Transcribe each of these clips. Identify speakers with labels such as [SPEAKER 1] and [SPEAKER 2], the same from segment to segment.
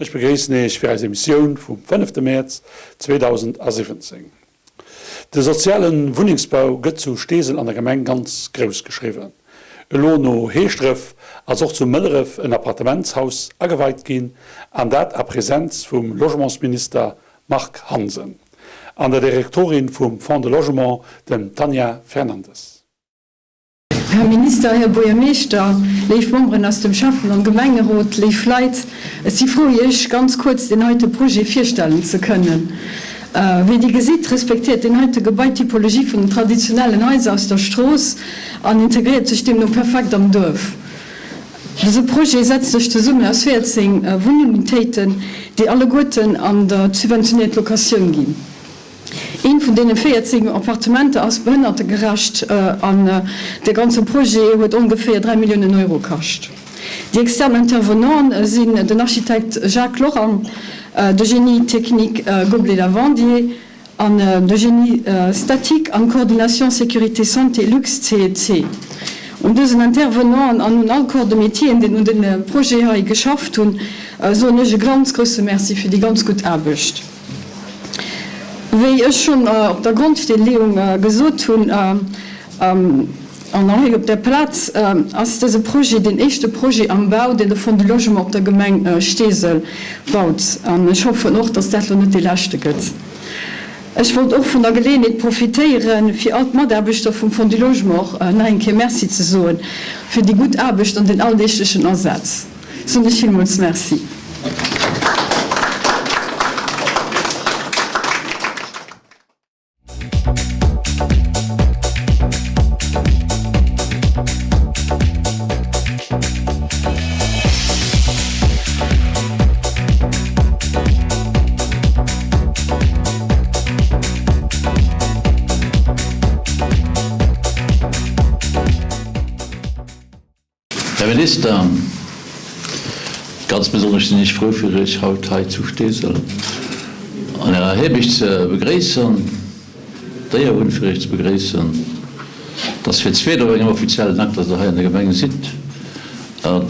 [SPEAKER 1] Ech begréissen Iech fir eis Emissioun vum fënnefte Mäerz 2017. De soziale Wunnengsbau gëtt zu Steesel an der Gemeng ganz grouss geschriwwen. Elo no Heeschdref ass och zu Mëlleref en Appartementshaus ageweit ginn, an dat a Präsenz vum Logementsminister Marc Hansen an der Direktorin vum Fonds de Logement, dem Tanja Fernandes.
[SPEAKER 2] Här Minister, Här Buergermeeschter, léif Memberen aus dem Schäffen an Gemengerot, léif Leit, ech si frou Iech ganz kuerz deen heite Projet virstellen ze kënnen. Wéi Dir gesitt, respektéiert deen heite Gebai d'Typologie vun den traditionellen Haiser aus der Strooss an integréiert sech deemno perfekt am Duerf. Dëse Projet setzt sech zesummen aus 14 Wunnunitéiten, déi alleguerten an der subventioniert Locatioun ginn. Eent vun deene 14 Appartementer ass behënnertegerecht an de ganze Projet huet ongeféier 3 Milliounen Euro kascht. Déi extern Intervenanten sinn den Architekt Jacques Lorang, de Génie technique Goblet Lavandier an de Génie statique an Coordination sécurité santé LuxCEC. Un dësen Intervenanten an un all Corps de métieren, deen un dem Projet hei geschafft hunn, soen ech e ganz grousse Merci fir déi ganz gutt Aarbecht. Wéi ech schonn op der Grondsteeleeung gesot hunn, an och hei op der Plaz, ass dëse Projet deen éischte Projet am Bau, deen de Fonds du Logement op der Gemeng Steesel baut. An ech hoffen och, dass dat elo net dee leschte gëtt. Ech wollt och vun der Geleeënheet profitéieren, fir all d'Mataarbechter vum Fonds du Logement och nach eng Kéier Merci ze soen, fir déi gutt Aarbecht an den alldeeglechen Asaz. Soen ech villmools Merci.
[SPEAKER 3] Här Minister, ganz besonnesch sinn ech frou fir Iech haut hei zu Steesel an Ärer Heemecht ze begréissen, d'Éier hunn fir Iech ze begréissen. Et ass fir d'zweet op engem offiziellen Akt, dass Der hei an der Gemeng sidd an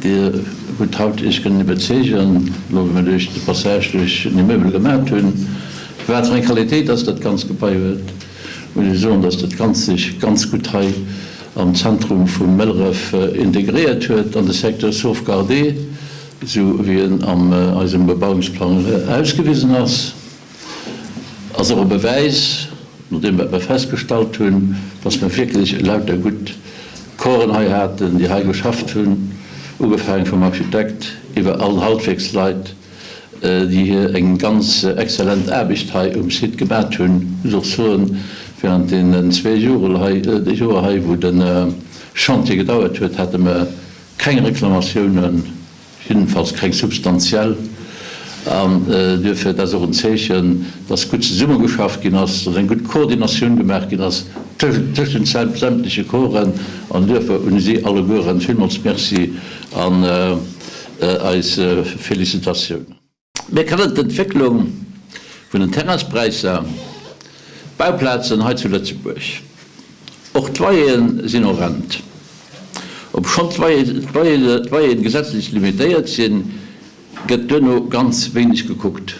[SPEAKER 3] Dir hutt haut Iech kënnen iwwerzeegen, elo wou mir duerch de Passage duerch den Immeuble gemat hunn, wat fir eng Qualitéit dass dat ganz Gebai huet. Muss ech soen, dass dat Ganzt sech ganz gutt hei am Zentrum vu Mëlleref integréiert huet an de Secteur sauvegardé, esou wéi en an eisem Bebauungsplang ausgewisen ass, ass och e Bewäis, no deem wat mer festgestallt hunn, dass mer wierklech lauter gutt Corpsen hei haten, déi hei geschafft hunn, ugefaange vum Architekt iwwer all Handwierksleit, déi hir eng ganz exzellent Aarbecht hei um Site gemat hunn. Ech muss och soen, während deenen zwee Joer hei, Joer hei, wou de Chantier gedauert huet, hate mer keng Reklamatiounen, jiddefalls keng substantiell. An duerfir, dat ass och en Zeechen, dass gutt zesummegeschafft ginn ass, dass eng gutt Koordinatioun gemaach ginn ass tëschent sämtleche Corpsen. An duerfir un si allegueren villmools Merci an Eis Felicitatioun. Mir kennen d'Entwécklung vun den Terrainspräisser, Bauplazen hei zu Lëtzebuerg. Och d'Loyeren sinn horrend. Obschonn d'Loyeren gesetzlech limitéiert sinn, gëtt duerno ganz wéineg gekuckt.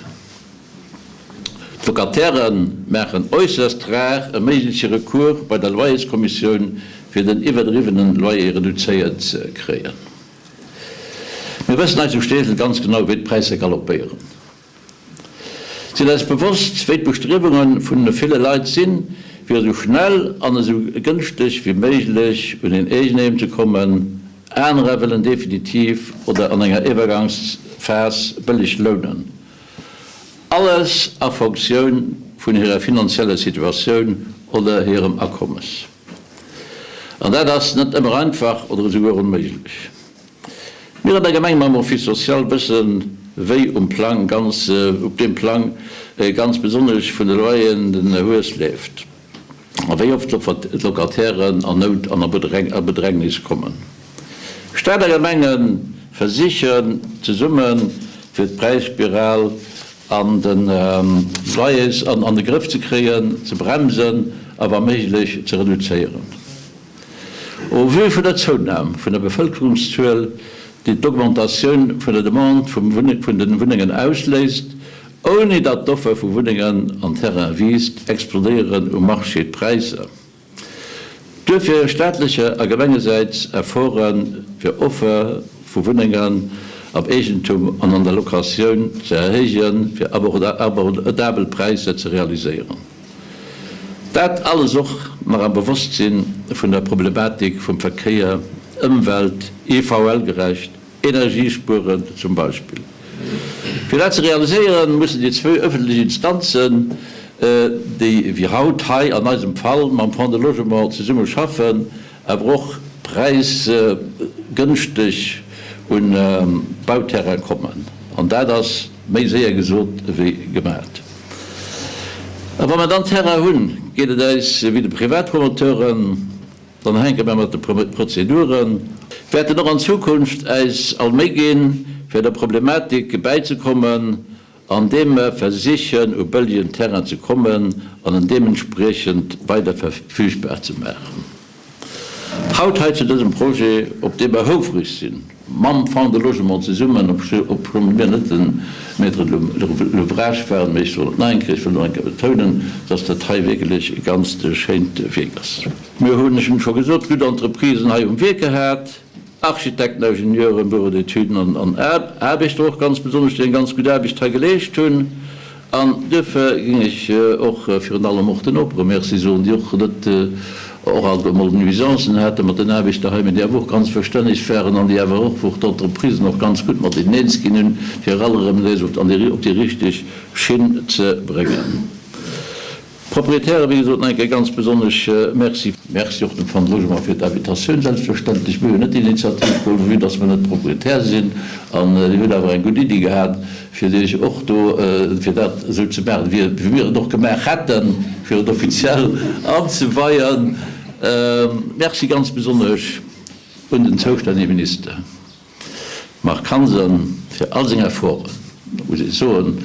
[SPEAKER 3] D'Locataire maachen äusserst rar e méigleche Recours bei der Loyerskommissioun, fir den iwwerdriwwenen Loyer reduzéiert ze kréien. Mir wëssen hei zu Steesel ganz genau, wéi d'Präisser galoppéieren. Sinn eis bewosst, wéi d'Bestriewunge vun ville Leit sinn, fir esou schnell an esou gënschteg wéi méiglech un een Eegenheem ze kommen. Anerer wëllen definitiv oder an enger Iwwergangsphas bëlleg lounen. Alles a Fonctioun vun hirer finanzieller Situatioun oder hirem Akommes. An dat ass net ëmmer einfach oder esouguer onméiglech. Mir an der Gemeng mam Office social wëssen, wéi um Plang ganz, op deem Plang ganz besonnesch vun de Loyeren den Hues leeft a wéi oft d'Locatairen an Nout an a Bedrängnis kommen. Stad a Gemenge versichen zesumme fir d'Präisspiral an de Loyers an de Grëff ze kréien, ze bremsen a wa méiglech ze reduzéieren. Au vu vun der Zounam vun der Bevëlkerungszuel. déi d'Augmentatioun vun der Demande vun den Wunnengen ausléist, ouni datt d'Offer vu Wunnengen an Terraine wiisst, explodéieren um Marché d'Präisser. Duerfir staatlecher a gemengesäits Efforte fir Offer vu Wunnengen am Eegentum an an der Locatioun ze erhéijen, fir abordabel Präisser ze realiséieren. Dat alles och nach am Bewosstsinn vun der Problematik vum Verkéier, Ëmwelt, EVL-gerecht, energiespuerend zum Beispill. Fir dat ze realiséieren, mussen déi zwou öffentlech Instanzen, déi wéi haut hei an eisem Fall mam Fonds de Logement zesumme schaffen, awer och präisgënschteg un Bauterrain kommen. An dat ass méi séier gesot ewéi gemat. A wa mer dann Terrain hunn, geet et äis wéi de Privatpromoteuren. Dann hänke mer mat de Prozeduren. Wäerten och an Zukunft äis all Méi ginn, fir der Problematik bäizekommen, andeem mer versichen u bëllegen Terrain ze kommen an en deementspriechend weider verfügbar ze maachen. Haut hei zu dësem Projet, op dee mer houfreg sinn, mam Fonds de Logement zesummen, obschonn mir net de Maître de l'ouvrage waren, mee ech soen et nach eng Kéier, ech wëll nach eng Kéier betounen, dass dat hei wierklech e ganzt schéint Wierk ass. Mir hunn, ech hunn et scho gesot, gutt Entreprisen hei um Wierk gehat, Architekten, Ingenieuren, Bureaux d'études an Aarbechter och ganz besonnesch, déi eng ganz gutt Aarbecht hei geleescht hunn. An duerfir géing ech och virun allem och den Nopere Merci soen, déi och net, och alt emol Nuisancen hate mat den Aarbechter hei, mä déi awer och ganz verstänneg waren an déi awer och, wou och d'Entreprisen och ganz gutt mat deenen eens ginn hunn, fir all erëm nees op déi richteg Schinn ze bréngen. D'Proprietären, wéi gesot, nach eng Kéier ganz besonnesch Merci. Merci och dem Fonds de Logement fir d'Invitatioun, selbstverständlech. Mir hunn net d'Initiativ geholl, vue dass mer net Proprietär sinn. An Dir hutt awer eng gutt Iddi gehat, fir Iech och do, fir dat esou ze maachen, wéi mir et och gemaach hätten, fir et offiziell anzeweien. Merci ganz besonnesch un den zoustännege Minister. Marc Hansen, fir all seng Efforten, muss ech soen.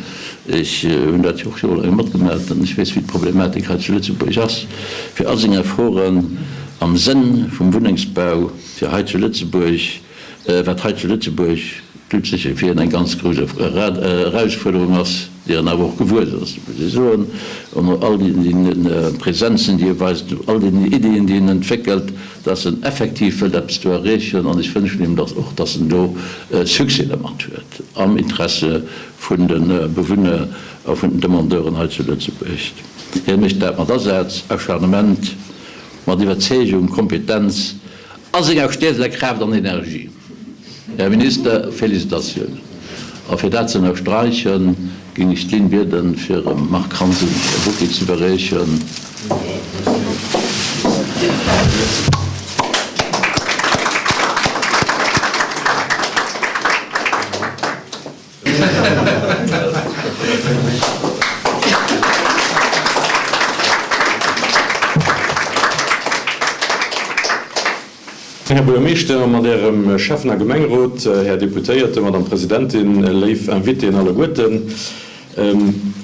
[SPEAKER 3] Ech hunn dat jo och jorelaang matgemaach an ech weess, wéi d'Problematik hei zu Lëtzebuerg ass. Fir all seng Efforten am Sënn vum Wunnengsbau fir hei zu Lëtzebuerg, wat hei zu Lëtzebuerg dout sécher fir hien eng ganz grouss Erausfuerderung ass, déi en awer och gewuess ass, muss ech soen, no all deene Presenzen, déi e weist, no all deenen Iddien, déi en entwéckelt. dass en effektiv wëllt eppes do erreechen, an ech wënschen him dass och, dass en do Succès dermat huet am Interesse vun de Bewunner a vun den Demandeuren hei zu Lëtzebuerg. Hien mécht dat mat Asaz, Acharnement, mat Iwwerzeegung, Kompetenz a senger Stäseler Kraaft an Energie. Här Minister, Félicitatiounen! A fir dat ze ënnersträichen, géing ech d'Lynn bieden, fir dem Marc Hansen e Bouquet ze iwwerreechen.
[SPEAKER 4] Här Buergermeeschter, mat Ärem Schäffen a Gemengerot, Här Deputéierten, Madame Presidentin, léif Invitéen alleguerten.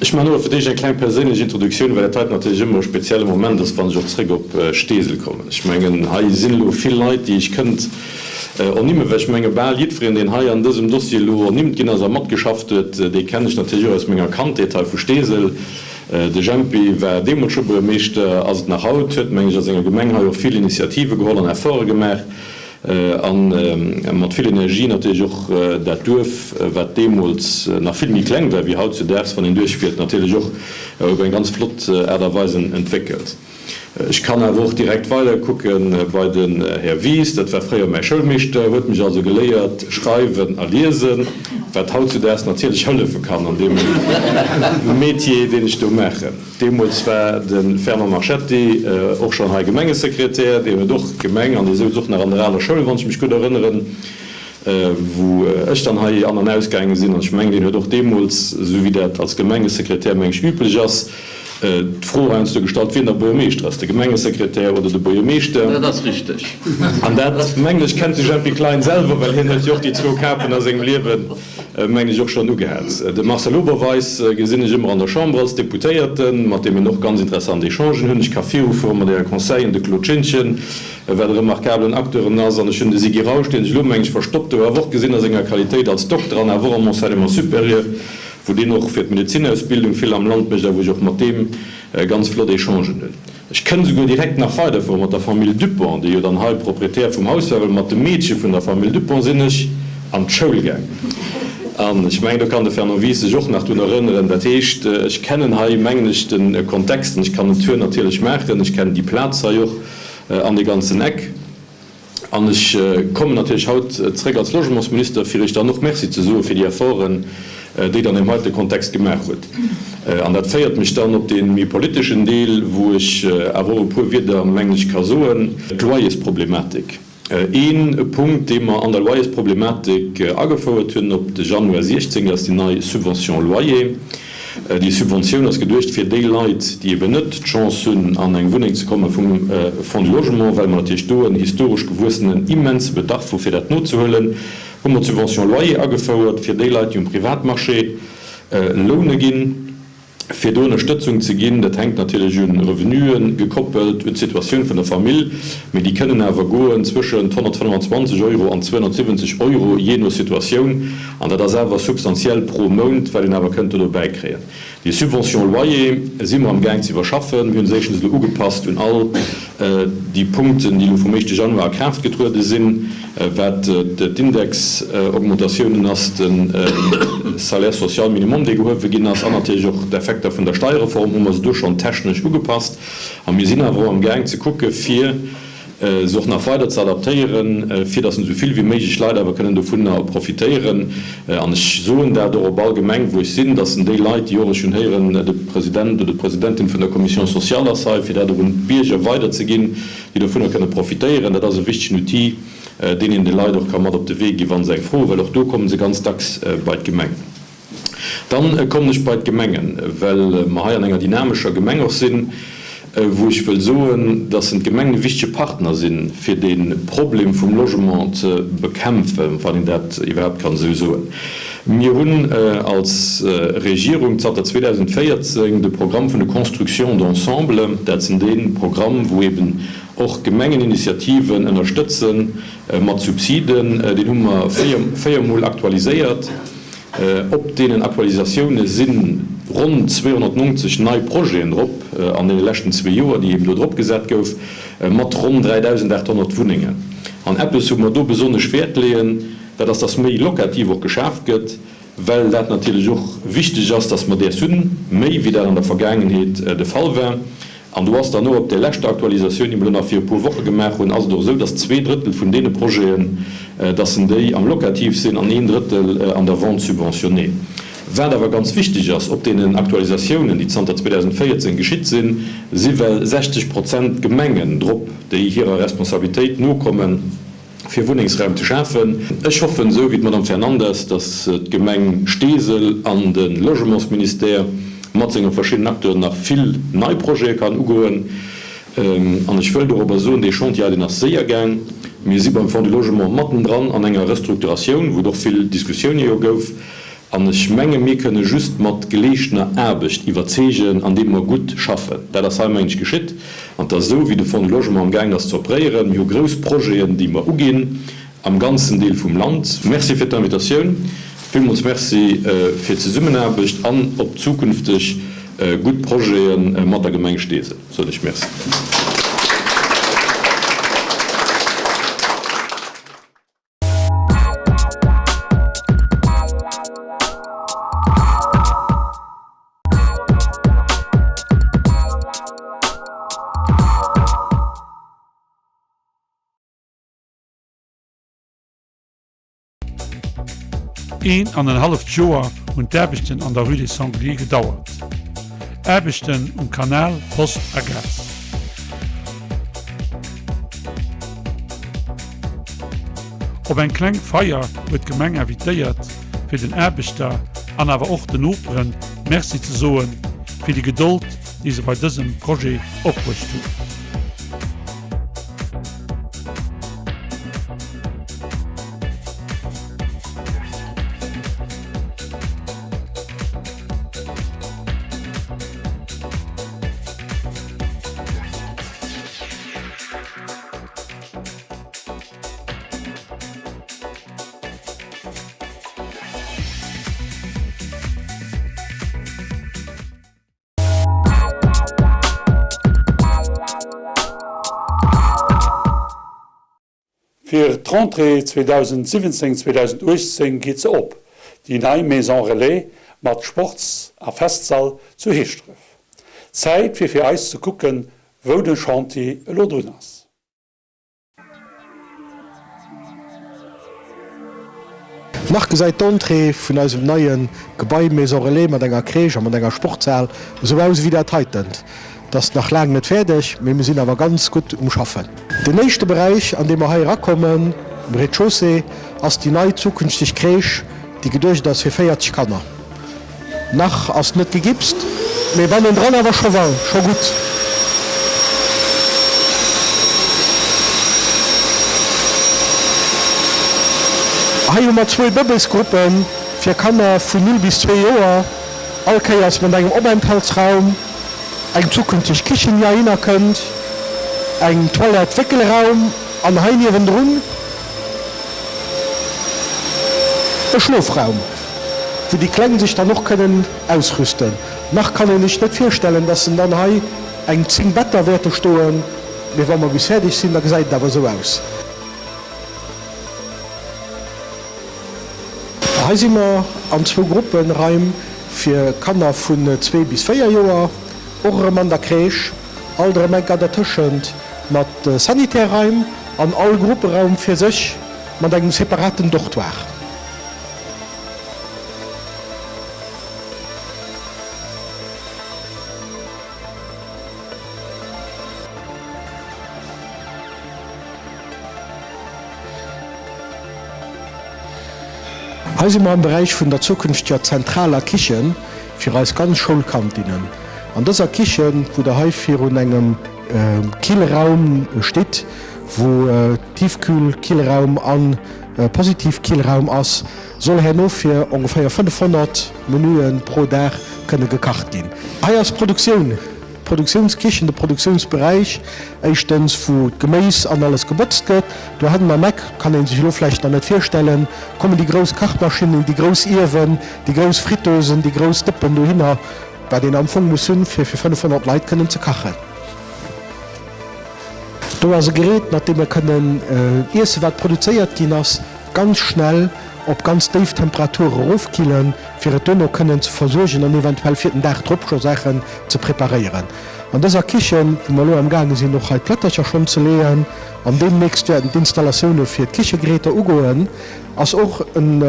[SPEAKER 4] Ech maachen elo fir d'éischt eng kleng perséinlech Introduktioun, well dat heiten natierlech ëmmer e spezielle Moment ass, wann ech och zréck op Steesel kommen. Ech mengen, hei sinn elo vill Leit, déi ech kënnt ernimmen, well ech menge bal jiddwereen, deen hei an dësem Dossier elo ernimmt ginn ass a matgeschafft huet, dee kennen ech natierlech och aus menger Kandheet hei vu Steesel. De Jempy war deemools scho Buergermeeschter, ass et nach haut, huet, meng ech, a senger Gemeng hei och vill Initiative geholl an Efforte gemaach a mat vill Energie natierlech och dat Duerf, wat deemools nach vill méi kleng war wéi hautzudaags, wann een duerchfiert, natierlech och op eng ganz flott Aart a Weis entwéckelt. Ech kann awer och direkt weider kucke bei den Här Wies, dat war fréier mäi Schoulmeeschter, huet mech also geléiert schreiwen a liesen, wat hautzudaags natierlech hëllefe kann an deem Métier, deen ech do maachen. Deemools war de Fernand Marchetti och schonn hei Gemengesekretär, deen huet och d'Gemeng an dee souz och nach an der aler Schoul, wann ech mech gutt erënneren, wou ech dann hei an an ausgaange sinn. An ech mengen, deen huet och deemools, esou wéi dat als Gemengesekretär, meng ech, üblech ass, d'Fro heiansdo gestallt, wien da Buergermeeschter ass, de Gemengesekretär oder de Buergermeeschter.
[SPEAKER 3] Dat ass richteg.
[SPEAKER 4] An dat, mengen ech, kennt de Jempy Klein selwer, well hien huet jo och déi zwou Kapen a sengem Liewen. mengen ech, och schonn ugehat. De Marcel Oberweis gesinn ech ëmmer an der Chamber als Deputéierten, mat deem een och ganz interessant Echangen hunn. Ech ka virufuere mat Äre Conseillen, de Claude Schintgen, wat e remarkabelen Acteuren ass, an ech hunn de Siggy Rausch, deen ech elo, mengen ech, verstoppt do awer och gesinn a senger Qualitéit als Dokter an awer och am Enseignement supérieur, wou deen och fir d'Medezinnausbildung vill am Land mécht a wou ech och mat deem ganz flott Echangen hunn. Ech kënn souguer direkt nach weiderfuere mat der Famill Dupont, déi jo dann hei Proprietär vum Haus war, well mat dem Meedche vun der Famill Dupont sinn ech an d'Schoul gaangen. An ech mengen, do kann de Fernand Wies sech och nach drun erënneren. Dat heescht, ech kennen hei, mengen ech, de Kontext an ech kann en Tour natierlech maachen. Ech kennen déi Plaz hei och an dee ganzen Eck. An ech kommen natierlech haut zréck als Logementsminister, fir Iech dann och Merci ze soe fir déi Efforten, déi Der an deem heite Kontext gemaach hutt. An dat féiert mech dann op dee méi politeschen Deel, wou ech awer och e puer Wierder, mengen ech, ka soen. D'Loyersproblematik. Ee Punkt, dee mer an der Loyersproblematik agefouert hunn op de Januar 16, dat ass déi nei Subvention loyer. Déi Subventioun ass geduecht fir déi Leit, déi eben net d'Chance hunn, an eng Wunneng ze komme vum Fonds du Logement, well mer natierlech do en historesch gewuessenen immense Bedarf hu fir dat nozehuelen, hu mer d'Subvention loyer agefouert fir déi Leit, déi um Privatmarché loune ginn, fir do Ënnerstëtzung ze ginn. Dat hänkt natierlech u Revenuen gekoppelt, un d'Situatioun vun der Famill, mee déi kënnen awer goen zwëschent 125 Euro an 270 Euro, jee no Situatioun. An dat ass awer substantiell pro Mount, wat een awer kënnt do dobäi kréien. Déi Subvention loyer si mer amgaang ze iwwerschaffen. Mir hu se éischtens elo ugepasst un all déi Punkten, déi elo vum éischte Januar a Kraaft getruede sinn, wat d'Indexaugmentatiounen ass, de Salaire social minimum, dee gehuewe ginn ass, an natierlech och d'Effekter vun der Steierreform hu mer se do schonn technesch ugepasst. A mir sinn awer och amgaang ze kucke fir, se och nach weider ze adaptéieren, fir datt esou vill wéi méiglech Leit awer kënnen dovunner profitéieren. An ech soen dat och op all Gemeng, wou ech sinn, datt déi Leit, déi och, ech hunn héieren, de President oder d'Presidentin vun der Commission sociale ass hei, fir dat och un d'Bierger weiderzeginn, déi dovunner kënne profitéieren. Dat ass e wichtegen Outil, deen een de Leit och ka mat op de Wee ginn, wa se eng Fro hunn, well och do komme se ganz dacks bei d'Gemeng. Dann kommen ech bei d'Gemengen, well mer hei an enger dynamescher Gemeng och sinn, wou ech wëll soen, dass d'Gemengen e wichtege Partner sinn, fir dee Problem vum Logement ze bekämpfen, wann een dat iwwerhaapt kann esou soen. Mir hunn als Regierung zanter 2014 de Programm vun de Constructions d'ensemble, dat sinn dee Programm, wou eben och Gemengeninitiativen ënnerstëtzen mat Subsiden, deen hu mer véiermol aktualiséiert. Op deenen Aktualisatioune si ronn 290 nei Projeten drop an deene leschten zwee Joer, déi eben do drop gesat gouf, mat ronn 3.800 Wunnengen. An eppes, wou mer do besonnesch Wäert leeën, dat ass, dass méi Locatif och geschaaft gëtt, well dat natierlech och wichteg ass, dass mer däers hunn, méi wéi dat an der Vergaangenheet de Fall war. An do ass dann och op där leschter Aktualisatioun, déi mer elo nach viru puer Woche gemaach hunn, ass et och esou, dass 2/3 vun deene Projeten, dass en déi am Locatif sinn an een Drëttel an der Vente subventionnée. Wat awer ganz wichteg ass, op deenen Aktualisatiounen, déi zanter 2014 geschitt sinn, si well 60 Prozent Gemengen drop, déi hirer Responsabilitéit nokommen, fir Wunnengsraum ze schafen. Ech hoffen, esou wéi d'Madame Fernandes, datt d'Gemeng Steesel an de Logementsministère mat senge verschiddenen Acteuren nach vill nei Projete kann ugoen. An ech wëll dorobber soen, dee Chantier hei, deen ass séier gaang. Mir si beim Fonds du Logement mattendran an enger Restrukturatioun, wou et och vill Diskussioune jo gouf. An ech menge mir kënne just mat geleeschtener Aarbecht iwwerzeegen, andeem mer gutt schaffen. Dat ass hei, mengen ech, geschitt. An et ass esou, wéi de Fonds du Logement amgaangen ass ze opréieren. Mir hu grouss Projeten, déi mer uginn am ganzen Deel vum Land. Merci fir d'Invitatioun. Villmools Merci fir d'Zesummenaarbecht an op zukünfteg gutt Projete mat der Gemeng Steesel, soen ech Merci.
[SPEAKER 1] Een an en halleft Joer hunn d'Aarbechten an der Rue des Sangliers gedauert. Aarbechten um Kanal, Post a Gas. Op eng kleng Feier huet d'Gemeng invitéiert, fir den Aarbechter an awer och den Noperen Merci ze soen, fir déi Gedold, déi se bei dësem Projet opbruecht hunn. Fir d'Rentrée 2017, 2018 geet se op, déi nei Maison Relais mat Sports a Festsall zu Heeschdref. Zäit fir fir eis ze kucken, wou de Chantier elo drun ass.
[SPEAKER 5] Nach gesäit d'Entrée vun eisem neie Gebai Maison Relais mat enger Crèche a mat enger Sportshal esou aus ewéi dat heitent. Et ass nach laang net fäerdeg, mee mir sinn awer ganz gutt um Schaffen. Den éischte Beräich, an dee mer hei erakommen, um Rez-de-chaussée, ass déi nei zukünfteg Crèche, déi geduecht ass fir 40 Kanner. Nach ass net gegipst, mee bannendran awer scho wa scho gutt. Hei hu mer zwou Bëbesgruppe fir Kanner vun 0 bis 2 Joer, all Kéiers mat engem Openthaltsraum. Eng zukünfteg Kichen déi heihinner kënnt, eng Toilette, Wéckelraum an hei niewendrun e Schlofraum, wou déi Kleng sech dann och kënnen ausrüsten. Nach kann een sech net virstellen, dass en dann hei eng 10 Better wäerte stoen, mee wa mer bis fäerdeg sinn, da gesäit et awer esou aus. Hei si mer an zwou Gruppenraim fir Kanner vun zwee bis véier Joer, och erëm an der Crèche, alt erëm enker dertëschent mat Sanitärraim an all Grupperaum fir sech mat engem separaten Dortoir. Hei si mer am Beräich vun der zukünfteger zentraler Kichen fir eis ganz Schoulkantinnen. An dëser Kichen, wou der hei virun engem Killraum stitt, wou Tiefkühl-Killraum an Positiv-Killraum ass, soll herno fir ongeféier 500 Menüen pro Dag kënne gekacht ginn. Hei ass d'Produktioun. D'Produktiounskichen, de Produktiounsberäich, éischtens wou d'Geméis an alles gebotzt gëtt. Do hannen am Eck, kann ee sech elo vläicht nach net virstellen, kommen déi grouss Kachmaschinnen, déi grouss Iewen, déi grouss Friteusen, déi grouss Dëppen dohinner, wat een am Fong muss hunn, fir fir 500 Leit kënnen ze kachen. Do ass e Gerät, mat deem mir kënnen Iesse wat produzéiert ginn ass, ganz schnell op ganz déif Temperature erofkillen, fir et duerno kënnen ze versuergen an eventuell fir den Dag drop scho Saachen ze preparéieren. An dëser Kichen, wou mer elo am gaange sinn och hei d'Plättercher schonn ze leeën an deemnächst wäerten d'Installatioune fir d'Kichegeräter ugoen, ass och en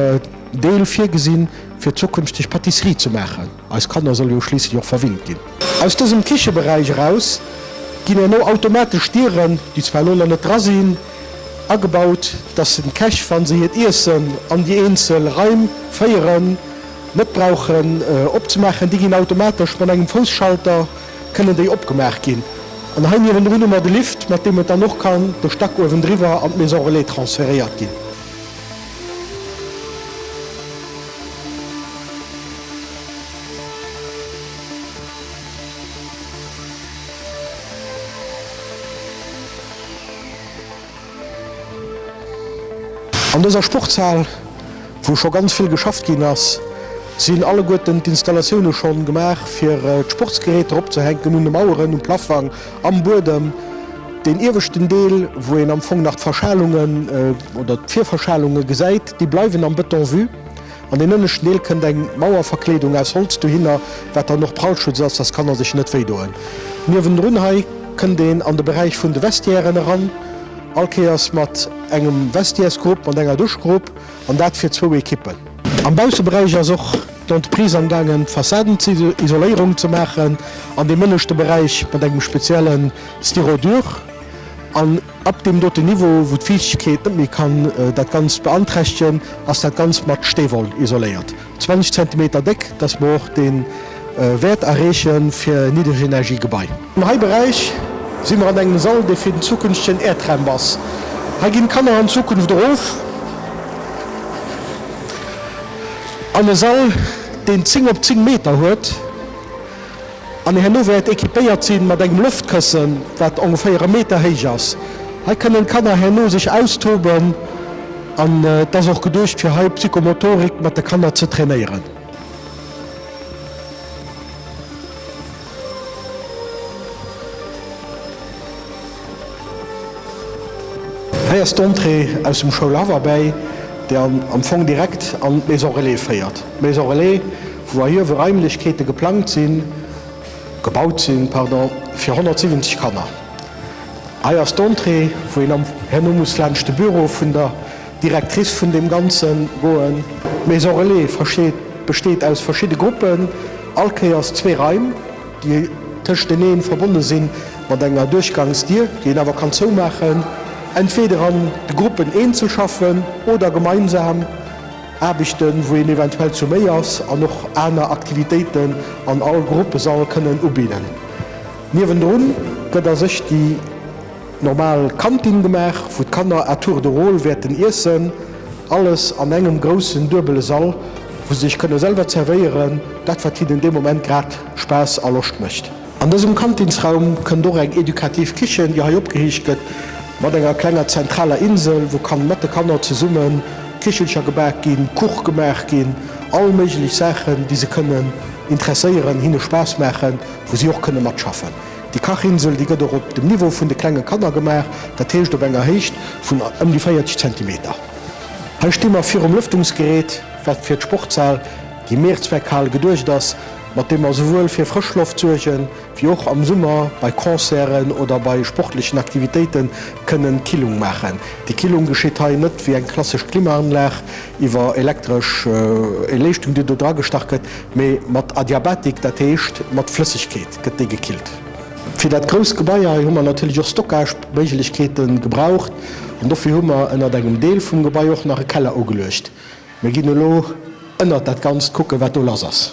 [SPEAKER 5] Deel virgesinn, fir zukünfteg Pâtisserie ze maachen. Eis Kanner solle jo schliisslech och verwinnt ginn. Aus dësem Kicheberäich eraus ginn herno automatesch Dieren, déi zwar elo nach net dra sinn, agebaut, dass se d'Käch, wa se hiert Iessen an déi eenzel Raim féieren, net brauchen opzemaachen. Déi ginn automatesch mat engem Fousschalter, kënnen déi opgemaach ginn. An hei niewendrun hu mer de Lift, mat deem et dann och kann de Stack uewendriwwer an d'Maison Relais transferéiert ginn. An dëser Sportshal, wou scho ganz vill geschafft ginn ass, sinn alleguerten d'Installatioune schonn gemaach, fir d'Sportsgeräter opzehänken un de Maueren, um Plaffang, am Buedem. Deen ieweschten Deel, wou een am Fong nach d'Verschalungen oder d'Virverschalunge gesäit, déi bleiwen am Beton vue. An deen ënneschten Deel kënnt eng Mauerverkleedung aus Holz dohinner, wat dann och Prallschutz ass, dass d'Kanner sech net wéidoen. Niewendrun hei kënnt een an de Beräich vun de Vestiairen eran, all Kéiers mat engem Vestiairesgrupp, mat enger Duschgrupp, an dat fir zwou Ekippen. Am Bausseberäich ass och d'Entreprise amgaangen d'Fassadenisoléierung ze maachen, an deem ënneschte Beräich mat engem spezielle Styrodur. An ab deem doten Niveau, wou d'Fiichtegkeet net méi kann dat Ganzt beanträchtegen, ass dat Ganzt mat Steewoll isoléiert, 20 Zentimeter déck, dass mer och dee Wäert erreeche fir Niddregenergiegebai. Am hei Beräich si mer an engem Sall, dee fir den zukünftegen Airtramp ass. Hei ginn d'Kanner an Zukunft erof an e Sall, deen 10 op 10 Meter huet. An herno wäert équipéiert sinn mat engem Loftkëssen, wat ongeféier e Meter héich ass. Hei kënnen d'Kanner herno sech austoben an et ass och geduecht fir hei Psychomotorik mat de Kanner ze trainéieren. Hei ass d'Entrée aus dem Schoulhaff erbäi, déi am Fong direkt an d'Maison Relais féiert. D'Maison Relais, wou erhiewe Raimlechkeete geplangt sinn, gebaut sinn, pardon, fir 170 Kanner. Hei ass d'Entrée, wou een am herno muss laanscht de Büro vun der Directrice vun deem Ganze goen. D'Maison Relais versteet, besteet aus verschidde Gruppen, all Kéiers zwee Raim, déi tëschteneen verbonne sinn mat enger Duerchgangsdier, déi een awer kann zoumaachen, entweder an de Gruppen eenzel schaffen oder gemeinsam Aarbechten, wou een eventuell zu méi ass an och aner Aktivitéiten an all Gruppesall kënnen ubidden. Niewendrun gëtt a sech déi normal Kantin gemaach, wou d'Kanner à tour de rôle wäerten iessen. Alles an engem groussen duebele Sall, wou se sech kënne selwer zerwéieren, dat wat hinnen dee Moment grad Spaass a Loscht mécht. An dësem Kantinsraum kënnt och eng edukativ Kichen, déi hei opgeriicht gëtt, mat enger klenger zentraler Insel, wou kann mat de Kanner zesumme Kichelcher gebak ginn, Kuch gemaach ginn, all méiglech Saachen, déi se kënnen interesséieren, hinne Spaass maachen, wou si och kënne matschaffen. Déi Kachinsel, déi gëtt och op dem Niveau vun de klenge Kanner gemaach, dat heescht op enger Héicht vun ëm déi 40 Zentimeter. Hei sti mer virum Lëftungsgerät, wat fir d'Sportshal, déi Mehrzweckhal, geduecht ass, mat deem mer souwuel fir frësch Loft suergen, wéi och am Summer bei Concerten oder bei sportlechen Aktivitéite kënnen Killung maachen. Déi Killung geschitt hei net wéi eng klassesch Klimaanlag iwwer elektresch Leeschtung, déi do dragestach gëtt, mee mat Adiabatik, dat heescht mat Flëssegkeet gëtt déi gekillt. Fir dat grousst Gebai hei hu mer natierlech och Stockageméiglechkeete gebraucht an dofir hu mer ënnert engem Deel vum Gebai och nach e Keller ugeluecht. Mir ginn elo ënnert dat Ganzt kucken, wat do lass ass.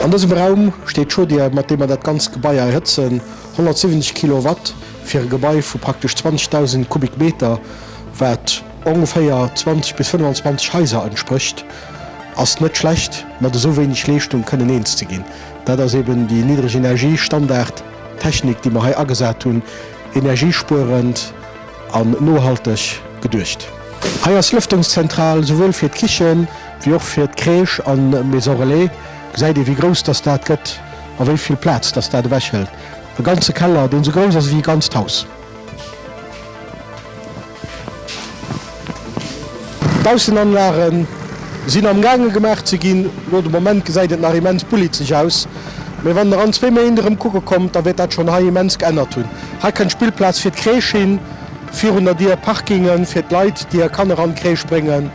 [SPEAKER 5] An dësem Raum steet d'Chaudière, mat deem mer dat ganzt Gebai erhëtzen, 170 Kilowatt fir e Gebai vu praktesch 20.000 Kubikmeter, wat ongeféier 20 bis 25 Haiser entsprécht, ass net schlecht, mat esou wéineg Leeschtung kënnen eens ze ginn. Dat ass eben déi Niddregenergie-Standardtechnik, déi mer hei agesat hunn, energiespuerend an nohalteg geduecht. Hei ass d'Lëftungszentral souwuel fir d'Kichen wéi och fir d'Crèche an Maison Relais. Gesäit ee wéi grouss dass dat gëtt a wéi vill Plaz dass dat ewech hëlt. E ganze Keller deen esou grouss ass ewéi e ganzt Haus. D'Baussenanlagen sinn am gaange gemaach ze ginn. Lo de Moment gesäit et nach immens bullizeg aus, mee wann der an zwee Méint erëm kucke kommt, da wäert dat schonn hei immens geännert hunn. Hei kënnt Spillplaz fir d'Crèche hin, virun der Dier Parkinge fir d'Leit, déi hir Kanner an d'Crèche bréngen.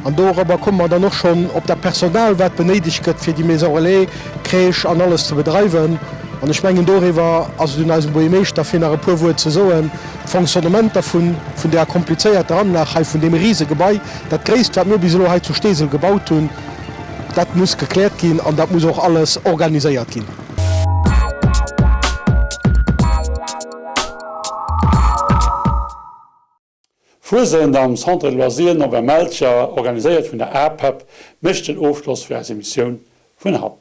[SPEAKER 5] An dorobber komme mer dann och schonn op dat Personal, wat benéidegt gëtt, fir déi Maison relais, Crèche an alles ze bedreiwen. An ech mengen, doriwwer ass et un eisem Buergermeeschter, fir nach e puer Wuert ze soen. D'Fonctionnementer vun vun där komplizéierter Anlag hei, vun deem Risegebai, dat gréisst, wat mir bis elo hei zu Steesel gebaut hunn, dat muss gekläert ginn an dat muss och alles organiséiert ginn.
[SPEAKER 1] Fuesent am Centre de Loisirs Norbert Melcher, organiséiert vun der APEP, mécht den Ofschloss fir eis Emissioun vun haut.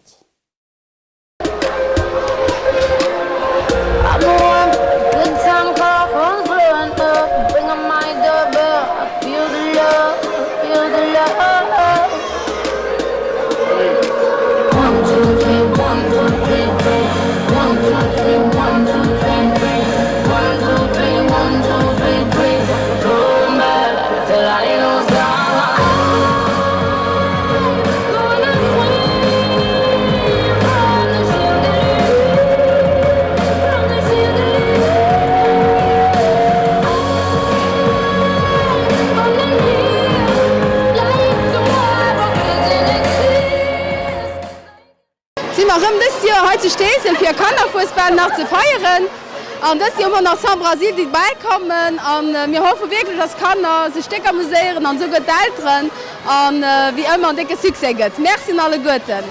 [SPEAKER 6] Si mer erëm dëst Joer hei zu Steesel fir Kannerfuesbal nach ze feieren. An dëst Joer hu mer nach Sans Brasil déi bäi kommen an mir hoffe wierklech dass d'Kanner sech déck amuséieren an esouguer d'Elteren an wéi ëmmer en décke Succès gëtt. Merci un alleguerten.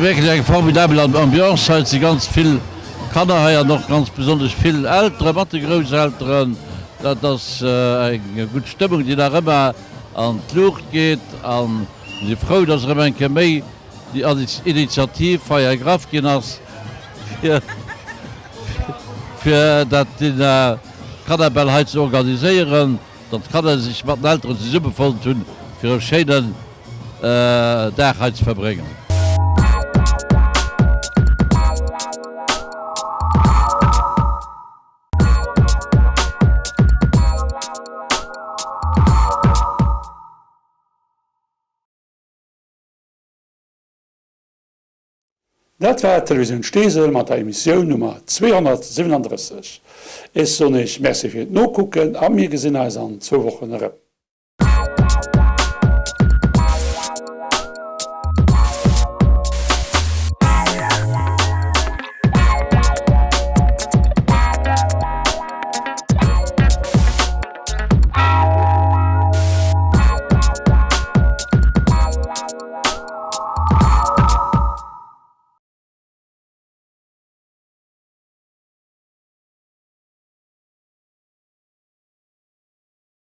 [SPEAKER 3] Wierklech eng formidabel Ambiance hei. Et si ganz vill Kanner hei an och ganz besonnesch vill Eltere mat de Grousselteren. Dat ass eng gutt Stëmmung, déi nach ëmmer an d'Luucht geet. A mir si frou, dass erëm eng Kéier méi déi Initiativ hei ergraff ginn ass, fir dat Kannerbal hei ze organiséieren, datt d'Kanner sech mat den Elteren zesummefonnt hunn, fir e schéinen Dag hei ze verbréngen.
[SPEAKER 1] Dat war d'Televisioun Steesel mat der Emissioun Nummer 237. Ech soen Iech Merci fir d'Nokucken a mir gesinn eis an zwou Wochen erëm.